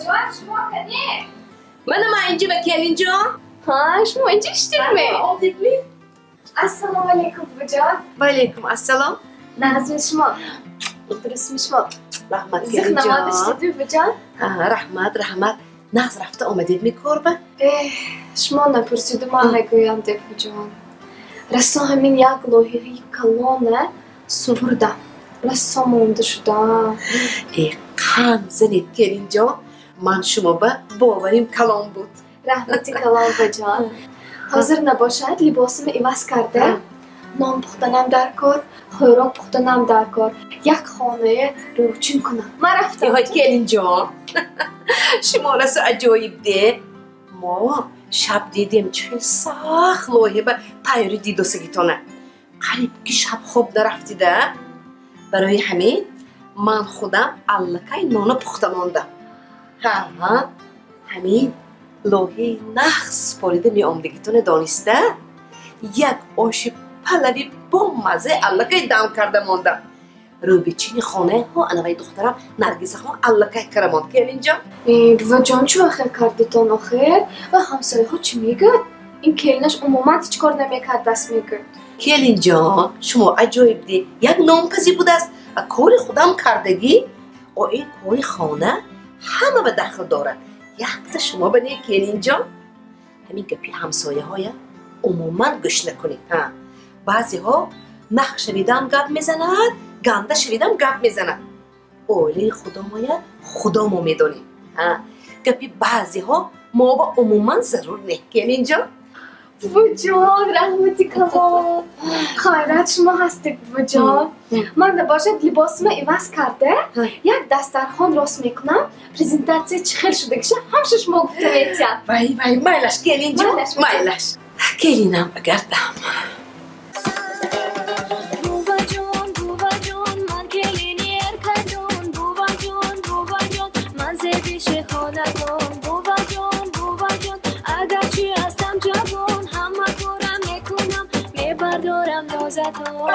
Буваҷон, шумо кане? Мана ман инҷа ба келинҷон. Ҳа, шумо инҷа шудедми? Омдидми? Ассалому алайкум, буваҷон. Ва алайкум ассалом. Нағзми шумо? Дурустми шумо? Раҳмат, Зиқ келинҷон. намода шудедми, буваҷон? Ҳа, раҳмат, раҳмат. Нағз рафта омадедми корба? Эҳ, шумо напурсиду ман мегӯям, де, буваҷон. Расо ҳамин як лоиҳаи калона супурдам. Расо монда шудам. Э, қанд занед, келинҷон. Ман шумо ба боварим калон буд. Раҳмати калон, буваҷон. Ҳозир набошад, либосимро иваз карда, нон пухтанам дар кор, хӯрок пухтанам дар кор. Як хонае рӯчин кунам. Ман рафтам. Эҳой, келинҷон. Шумо расо аҷоиб де. Мо шаб дидем, чӣ хел сахт лоиҳа ба тайёрӣ дидосагитона. Қариб ки шаб хоб нарафтида. Барои ҳамин ман худам аллакай нона пухта мондам. Ҳа, ҳамин лоиҳаи нағз супорида меомдагитона дониста, як оши палави бомазза аллакай дам карда мондам. Рӯбичини хонаҳо анавай духтарам Наргизахон аллакай кара монд, келинҷон. Э, буваҷон, чӣ охир кардитон охир? Ва ҳамсояҳо чӣ мегӯяд? Ин келинаш умуман ҳеҷ кор намекардааст, мегӯяд. Келинҷон, шумо аҷоиб де. Як нонпазӣ будааст ва кори худам кардагӣ. О, ин кори хона ҳама ба дахл дорад. Якта шумо ба не, келинҷон. Ҳамин гапи ҳамсояҳоя умуман гӯш накунед. Ҳа, баъзеҳо нах шавидам гап мезанад, ганда шавидам гап мезанад. Оилаи худомоя худомо медонем. Ҳа, гапи баъзеҳо мо ба умуман зарур не, келинҷон. Буваҷон, раҳмати калон. Хайрат шумо ҳастед, буваҷон. Ман набошад, либосимро иваз карда, як дастархон рост мекунам. Презентатсия чӣ хел шудагиша ҳамаша шумо гуфта метиҳам. Вай, вай, майлаш, келинҷон. Майлаш. Майлаш, келинам багардам. Буваҷон, буваҷон, ман келини эркаҷон. Буваҷон, буваҷон, ман зебиши хонадон. Буваҷон, буваҷон, агарчи ҳастам ҷавон, ҳама корам мекунам, мебардорам нозатон.